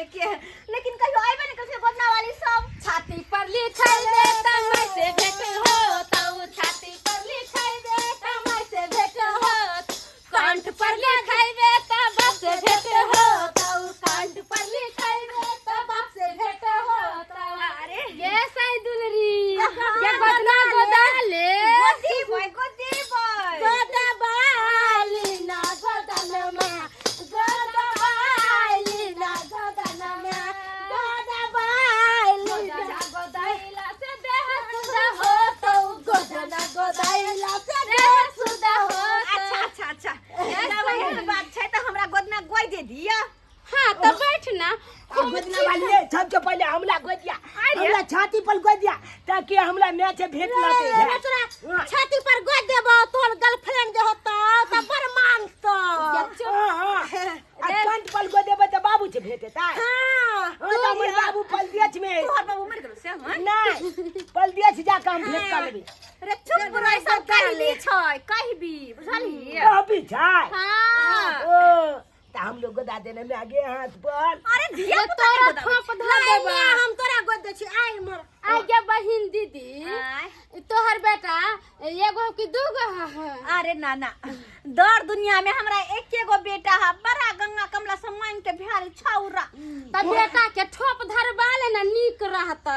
गोदाबे के, लेकिन कहियो आइबे नहीं करै गोदना वाली सब। छाती पर लिखाई दे तमाय से भेंट हो ताऊ, छाती पर लिखाई दे तमाय से भेंट हो, कंठ पर लिखाई दे त बाप से भेंट हो ताऊ, कंठ पर लिखाई दे त बाप से भेंट हो ताऊ। अरे ये साई दुलरी ये गोदना गोदा ले गोदी बॉय, गोदी बॉय, गोदा बाली ना गोदनमा, गोदा बाली ना गोदनमा, गोदा बाली ना गोदाइला से देह सुधा हो तो, गोदना गोदाइला से देह सुधा हो। अच्छा अच्छा अच्छा, जब एहन बात छै तऽ हमरा गोदना गोइ दे दिया। हाँ तो बैठ ना। आ गोदना वाली है, सबसे पहले हमला गोदिया, हमला छाती पर गोदिया ताकि हमला मैच भेंट लाते। रे तोरा छाती पर गोद देबो, तोर गर्लफ्रेंड जे होतो त बड़ मानतो। हाँ हाँ, आ कंठ पर गोदेबै तऽ बाबू से भेंट हेतै। हाँ। हाँ तऽ हमर बाबू पलदियच में। तोहर बाबू मरि गेलो से? हाँ। नहीं, पलदियच जाके हम भेंट कर लेबै। रे चुप रह, सब कहबी छै, कहबी, बुझलही? कहबी छै। हाँ। ओ तऽ हम लोग गोदा देने में आगे हाथ पर। अरे धिया ये पुता के तोरा गोदाबै थोप छै। धर नहीं देबो। मैं, हम तोरा गोद दै छी, आइ मर। आगे बहिन दीदी, आय। तोहर बेटा एगो कि दूगो है? अरे ना ना, दर दुनिया में हमरा एके गो बेटा है, बड़ा गंगा कमला से मांग के भेल छौरा। त बेटा के ठोप धरबा ले ना, नीक रहता।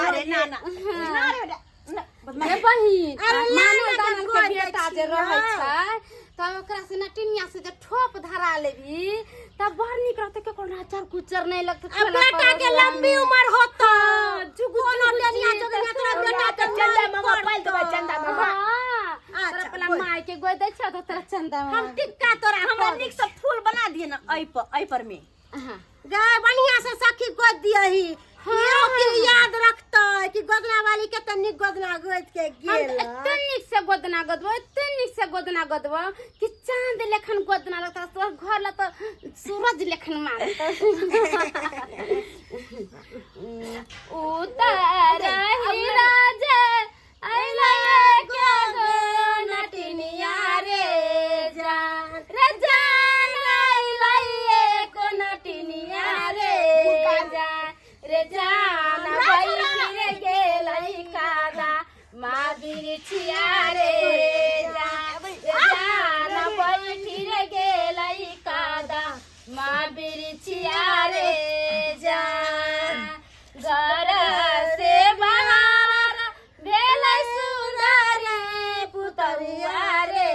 अरे ना ना ना रे बेटा, ना, हे बहिन, अरे ला मानो ना दानन के गोद दै बेटा छी, जे रहै हाँ। छै त ओकरा से नटिनिया से जे ठोप धरा लेबी त बड़ नीक रहतै, केकरो नचर कुचर नहीं लगतै। आ बेटा के लंबी उम्र होतो, जुग कोनो जुग टेनिया जीत। जोगनिया तोरा बेटा के चंदा मार मामा पाल देबै, करतौ। चंदा मामा। हाँ, तोरा अच्छा, पहला बोल। माय के गोद दै छौ त तोरा चंदा मामा। हम टिक्का तोरा हमरा कर नीक से फूल बना दिए ना ऐ पर, ऐ पर में। हाँ। गे बढ़िया से सखी गोद दियही, इहो के याद रखतै कि गोदना वाली के त नीक गोदना गोद के हम गेल। तऽ एते नीक से गोदना गोदबो, एते नीक से गोदना गोदबो कि चांद लेखन गोदना लगता, तोहर घर ला तो सूरज लेखन मारता। उतर ही राजे अइला के गो नटिनिया रे जान, रे जान अइला को नटिनिया रे जान, रे जान बैठ गेलै कादा मा बिरछिया रे जान, रे जान बैठ गेलै कादा मा बिरछिया रे जान, घर से बाहर भेलै सुंदरी पुतहुआ रे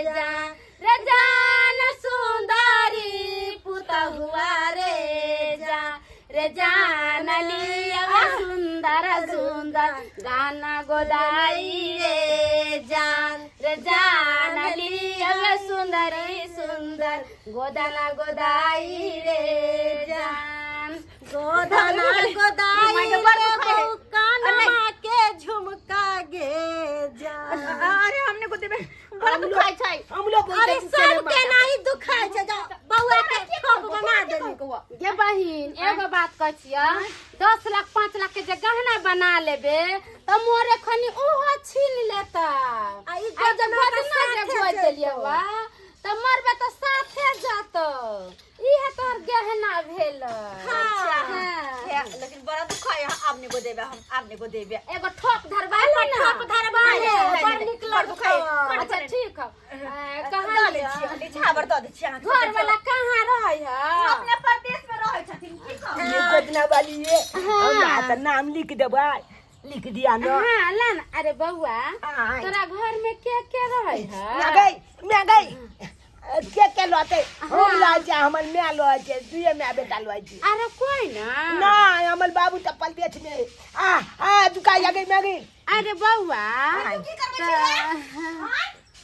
जान, रे जान सुंदरी पुतहुआ रे जान, रे जान लिया सुंदर सुंदर गाना गोदाई रे जान, रे जान लिया सुंदरी सुंदर गोदाना गोदाई रे जान। गोधना गोदाई माय के बड़ रे दुखाय है। बहू कानमा के झुमका गे जान। अरे हमने को देबे, बड़ा दुखाय छै। हम लोग अरे सबके नाही दुखाय छै, जा बौआ के ठोप बना देली। गे बहिन, एगो बात कहै छियै, 10 लाख 5 लाख के जे गहना बना लेबे त मोरे खनी ओहो छीन लेता। आ ई आ जे गोदना के गोदना जे साथे गोद जेतौ। देलियै बा त मरबे त साथे जतो, इहे तोहर गहना भेल। हाँ। हाँ। लेकिन बड़ा दुखाय है, आब ने को देबे हम, आब ने को देबे। एगो ठोप धरबा ले ना। ठोप धरबा ले, नहीं, बड़ नहीं, नीक बड़ दुखाय है। लगतौ। अच्छा ठीक है, कहाँ दऽ दै छियै, निछावर दऽ दै छियै अहाँके। घर वाला कहाँ रहै है? अपने परदेश में रहै छथिन, की कहू? ये गोदना वाली ये हमरा तऽ नाम लिख देबै, लिख दिया ना। हाँ ला ना। अरे बउआ, आय। तोरा घर में के के रहै है? मैं गई, मैं गई के के लौते हम लऽ छै, हमर माय लऽ छै, दुए माय बेटा लऽ छै। अरे कोई ना? नहीं, हमर बाबू तऽ परदेश में। आ आ दुकान आ गई, मैं गई। अरे बउआ, की करबै छी रे?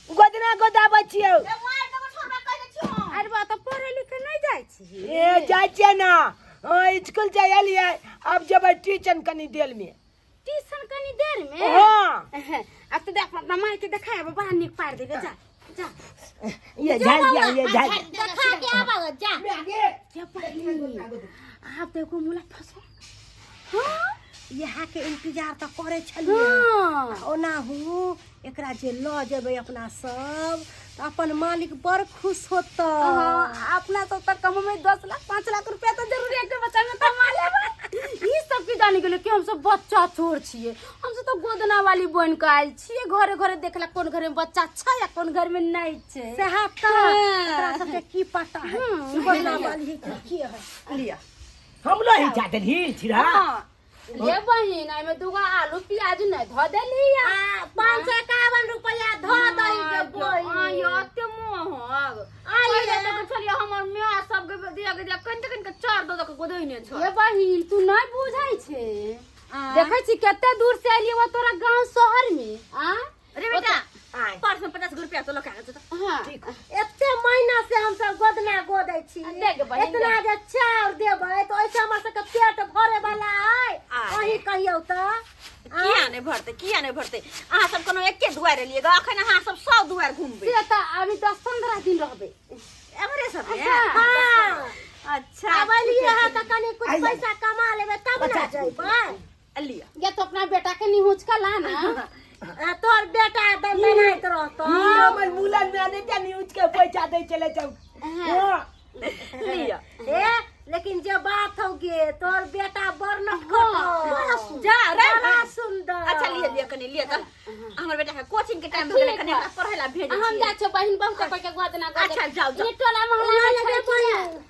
गोदना गोदाबै छियौ। ए, मार देबो छोड़बा, कहि दै छियौ हम। अरे बा, तऽ पढ़े लिखे नहीं जाइ छी? ए जाइ छियै ना, हाँ स्कूल से एलियै, अब जेबै ट्यूशन कनी देर में। ट्यूशन कनी देर में? हाँ। अब तो देख, अपना माय के देखाय, बड़ा नीक पार देबे, जा जा। ये झाड़ दिया, ये झाड़। देखा के आबा, जा। मैं गे क्या बहिन, आप देखो मुला फसो। हाँ। इएह के इंतजार तऽ करै छलियै। हाँ। आ ओनाहु एकरा जे लऽ जेबै अपना सब तऽ अपन मालिक बड़ खुश होतै। हाँ, अपना सब तऽ कमेबै 10 लाख 5 लाख रुपया तऽ जरूर एक बच्चा में कमा लेबै। ई सब की जानि गेलै कि हमसब बच्चा चोर छियै। हमसब तऽ गोदना वाली बनि कऽ आयल छियै, घरे घरे देखला कोन घर में बच्चा छै आ कोन घर में नहि छै। सएह तऽ। हाँ। एकरा सबके की पता है गोदना वाली है कि की है। लिअ। हमलो ही जा देलही छिरा। हाँ। ले बहिन, एहिमे दूगो आलू प्याज नहि धऽ देली। आ 551 रुपया धऽ दही गे बहिन। एते महग? आइए। पहिले तऽ छलियै हमर माय सबके दिया के दिया कनि कनि के चार दऽ दऽ के गोदैने छल। ये बहिन, तू नहि बुझै छै, देखै छी कते दूर से एलियै वो तोरा गांव शहर में आ अरे बेटा, आय। पर्स में 50 रुपया तो लगा के हाँ। एते महीना से हमसब गोदना गोदै छी। दे गे बहिन, इतना जे चाउर देबै तऽ ओहिसँ हमर सबके पेट भरे वाला है? आय। अहीं कहियौ तऽ। किया नहि भरतै, किया नहि भरतै? अहाँ सब कोनो एके दुआरि एलियै ग? अखन अहाँ सब 100 दुआरि घुमबै। से तऽ अभी 10-15 दिन रहबै। एमरे सब? हाँ। अच्छा। आब एलियै हँ तऽ कनि कुछ आइए। पैसा कमा लेबै तब ने 50 जैबै। लिअ। या तो अपना बेटा के निहुँच के ला ना। आ तोहर बेटा दंदनाइत रहतौ। ई हमर मुलन में नहीं जानी उसके पैसा दे चले जाओ। हाँ। लिअ। ए, लेकिन जे बात हौ गे, तोहर बेटा बड़ नटखट हौ। जा रे। बड़ा सुंदर। अच्छा, लिअ लिअ, कनि लिअ तऽ। हमर बेटा के कोचिंग के टाइम भऽ गेलै, कनि एकरा पढ़ै ला भेजै हम छियै। जाइ छियौ बहिन, बहुत कोई के गोदना गोदे। अच्छा, जाउ, जाउ। ई टोला मोहल्ला में छै कि नहि?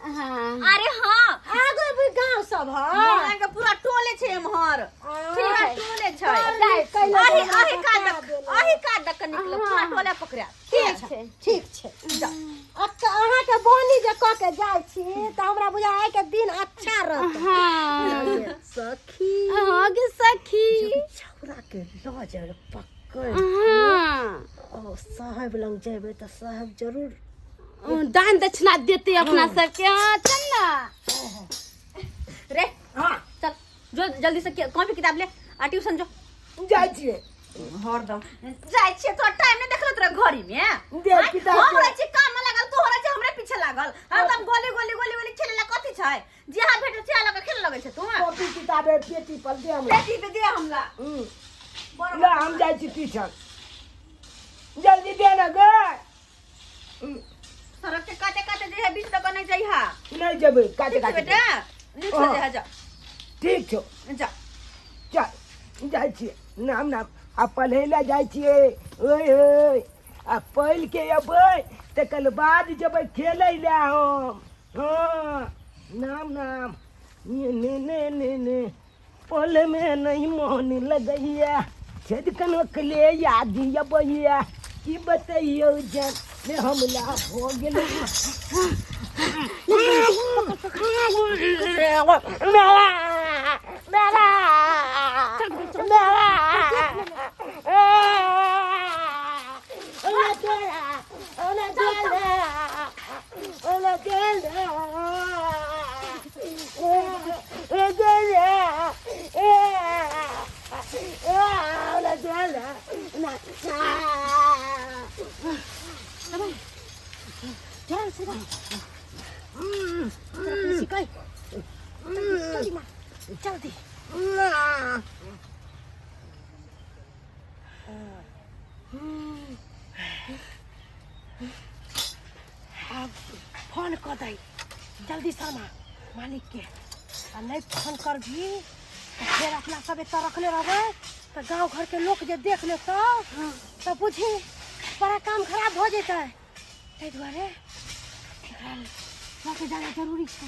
हाँ। अरे हाँ। आगो भी गांव सब है। मोहल्ला के पूरा टोले छै एम्हर, पूरा टोले छै। जाइ छी। अही अही कात दक, अही कात दक निकल, पूरा टोले पकड़ा। ठीक छै। ठीक छै। अच्छा, अहाँके बोनी जे कऽ के जाइ छी तऽ हमरा बुझाइ के दिन अच्छा रहत। हाँ। सखी। हाँ गे सखी। छौड़ा के लऽ जेबै पकड़। हाँ। ओ साहेब लग जेबै तऽ साहेब जरूर दान दक्षिणा देते अपना सबके। हाँ, चल ना। रे। हाँ। चल जो, जल्दी से कॉपी किताब ले आ ट्यूशन जो। जाइ छियै। हरदम जाइ छियै। तोरा टाइम नहि देखलो तोरा घड़ी में? दे आँय, किताब हम दे। रहै छी काम में लागल, तू रहै छी हमरे पीछे लागल। हरदम गोली गोली गोली गोली खेले ला। कथी छै? जेहा भेटल सेहा लऽ के खेले लगै छै तू। कॉपी किताब है पेटी पर दे हमरा। पेटी पे दे हमरा। ला, हम जाइ छी ट्यूशन, जल्दी दे ना गे। सड़क के काटे काटे जे है, बीच तक नहीं जइहा। नहीं जेबै काटे। ठीक छै काटे। बेटा, नीक से हाँ। जइहा, जा। ठीक छौ। जा। चल, जाइ छियै। नाम नाम आ पढ़ै लए जाइ छियै। ओए ओए, आ पढ़ि के अबै तकर बाद जेबै खेलै लए हम। हाँ, नाम नाम ने ने ने ने ने पल में नहीं मोन लगैया, छेद कनकले याद अबैया, की बतैयौ जान ने हमला हो गेलै। मेला मेला मेला ओला चला ओला चला ओला चला ओला चला ओला चला ना। चल सीधा सिकाई, जल्दी मार, जल्दी। आब फोन कऽ दै जल्दी शर्मा मालिक के। आ नहीं फोन करबी तऽ फेर अपना सब एतऽ रखले रहबै तऽ गाँव घरके लोक जे देख लेतौ तऽ बुझी बड़ा काम खराब भऽ जेतै। ताहि दुआरे एकरा लऽ के जाना जरूरी छै।